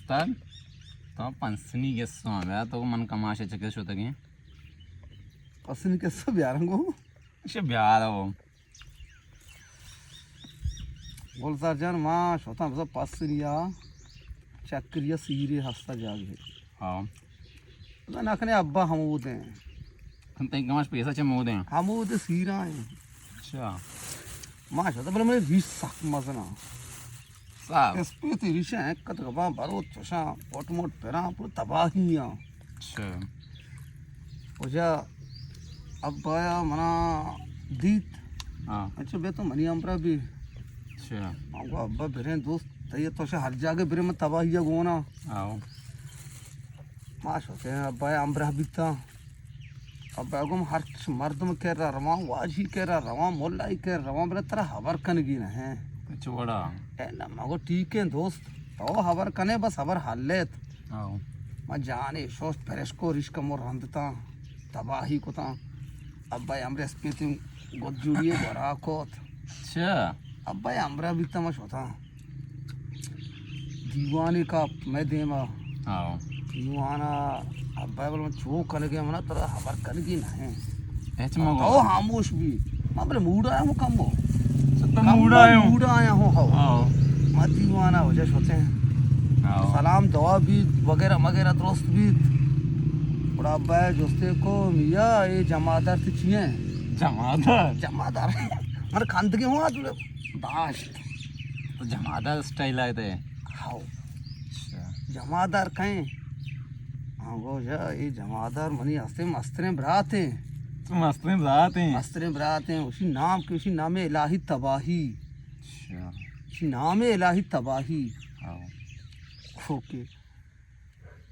تر تو پسنی قصہ ہمیں تو من کماش چکے شتگیں۔ پسنی قصہ بیارنگو۔ اچھا، بیار او۔ گلزار جان، ما شتاں بزاں پسنیا چکریا سیرے ہستا جاگہے۔ ہاں۔ بزاں نکنے ابا ہمودیں۔ تئی کماش پیسہ چہ مودیں؟ ہمودے سیرا ہیں۔ اچھا۔ ما شتاں بلے منی ریش سک مزنا۔ صاحب۔ اسپیتی ریشاں انکت گباں بروت چوشاں پوٹ موٹ پراں پورا تباہی آں۔ اچھا۔ وجہ ابایا منا دیت۔ ہاں۔ اچھا بے تو منی ہمراہ بھی۔ اچھا۔ من گو ابا بریں دوست، تئی تو شا ہر جاگہ بریں من تباہی گونا۔ ہاں۔ ما شتیں ابایا ہمراہ بیتاں۔ ابا گم ہرچ مردم کرا رواں، واجی کرا رواں، ملائی کرا رواں، بلے ترا ہبر کنگی نہ ہیں۔ اچھا وڑا۔ اے نہ، ما گو ٹھیک ہیں دوست، تو ہبر کنے بس ہبر حل ایت۔ ہاں۔ ما جانے شوشت پرشکو ریشکا مو رندتاں، تباہی کتاں۔ ابا امر اسپیتیں گد جوڑی گورا کوت۔ اچھا۔ ابا امرا بیتا ما شتاں۔ دیوانے کاپ مئے دیما۔ ہاں۔ دیوانا ابا بل من چو کنگے منا ترا ہبر کنگی نہ ہیں۔ ہچ مگو۔ تو ہاموش بھی۔ ما بل موڈا آیا ہوں کمو۔ تو کمو موڈا آیا ہوں۔ موڈا آیا ہوں، ہاں۔ ہاں۔ ما دیوانا وجہ شتے ہیں۔ ہاں۔ سلام دعا بیت وغیرہ وغیرہ درست بیت۔ گڑا ابا جستے کو میا اے جمادار تے چی ہیں؟ جمادار؟ جمادار۔ من کندگی ہوں آج داشت۔ تو جمادار اسٹائل آئے تے؟ ہاؤ۔ اچھا۔ جمادار کہیں؟ ہاں، گو جا، اے جمادار منی ہستے مستریں برات ہیں۔ تو مستریں برات ہیں؟ مستریں برات ہیں۔ اسی نام کے، اسی نام الہی تباہی۔ اچھا۔ اسی نام الہی تباہی۔ ہاؤ۔ اوکے۔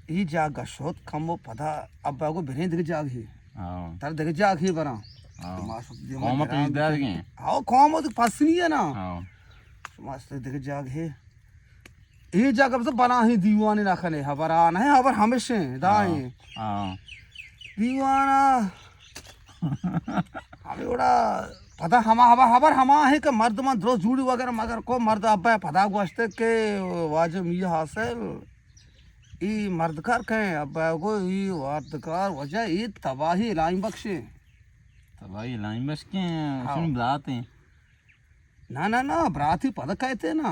اے جاگہ شت کمو پدا ابا گو بریں دگہ جاگہے۔ ہاں۔ تر دگہ جاگہے براں۔ ہاں۔ ما شت دیما قوم گراں پیش دار گئے۔ ہاں، قوم تو پس نہیں ہے نا۔ ہاں۔ ما شت دگہ جاگہے۔ اے جاگہ بس بنا ہی دیوانے نہ کنے، ہبر آ نہ ہے، ہبر ہمیشہ ہیں، دا ہاں۔ ہیں۔ ہاں۔ دیوانا۔ ہمیں وڑا پدا ہما ہبر، ہبر ہما ہے کہ مردمان درست جوڑی وغیرہ مگر کو مرد ابا پدا گوشتے کہ واجہ میاں حاصل ای مردکار کئے؟ ابا گو ای مردکار وجہ ای تباہی لائن بخشے۔ تباہی لائن بخش کے ہیں، ہاں۔ شنو برات ہیں؟ نا، نا، نا، براتی پد کئیتے نا۔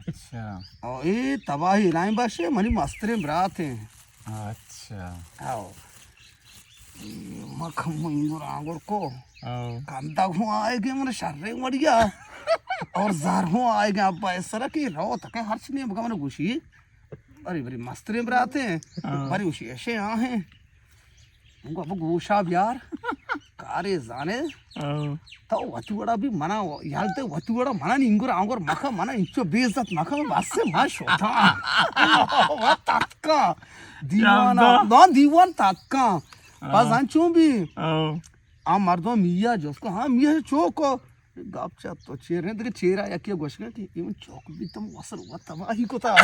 اچھا۔ او ای تباہی لائن بخشے، منی مستریں برات ہیں۔ اچھا۔ او۔ ما کم انگور آنگور کو۔ او۔ کندگ ہوں آئے گے من شریں وڑیا۔ اور زر ہوں آئے گے ابا اس طرح کی رو تکے ہرچ نہیں بگا من گوشی۔ بری بری مستریں برات ہیں۔ ہاں۔ بری اسی ایشے آ ہیں۔ من گو ابا گوشا بیار۔ کارے زانے۔ ہاں۔ تو وتی وڑا بھی منا یال تے وتی وڑا منا نینگر آنگر مکا منا انچو بے عزت مکا بس ما شوتا۔ وا تتکا۔ دیوانا۔ جاندا۔ نا دیوان تتکا۔ ہاں۔ بس انچو بھی۔ ہاں۔ آ مردم میا جس کو، ہاں میا چوکو۔ گپ چت تو چیر نے، دگہ چیرا یکی گوشگا کہ اے من چوک بیتم وصل و تباہی کتا۔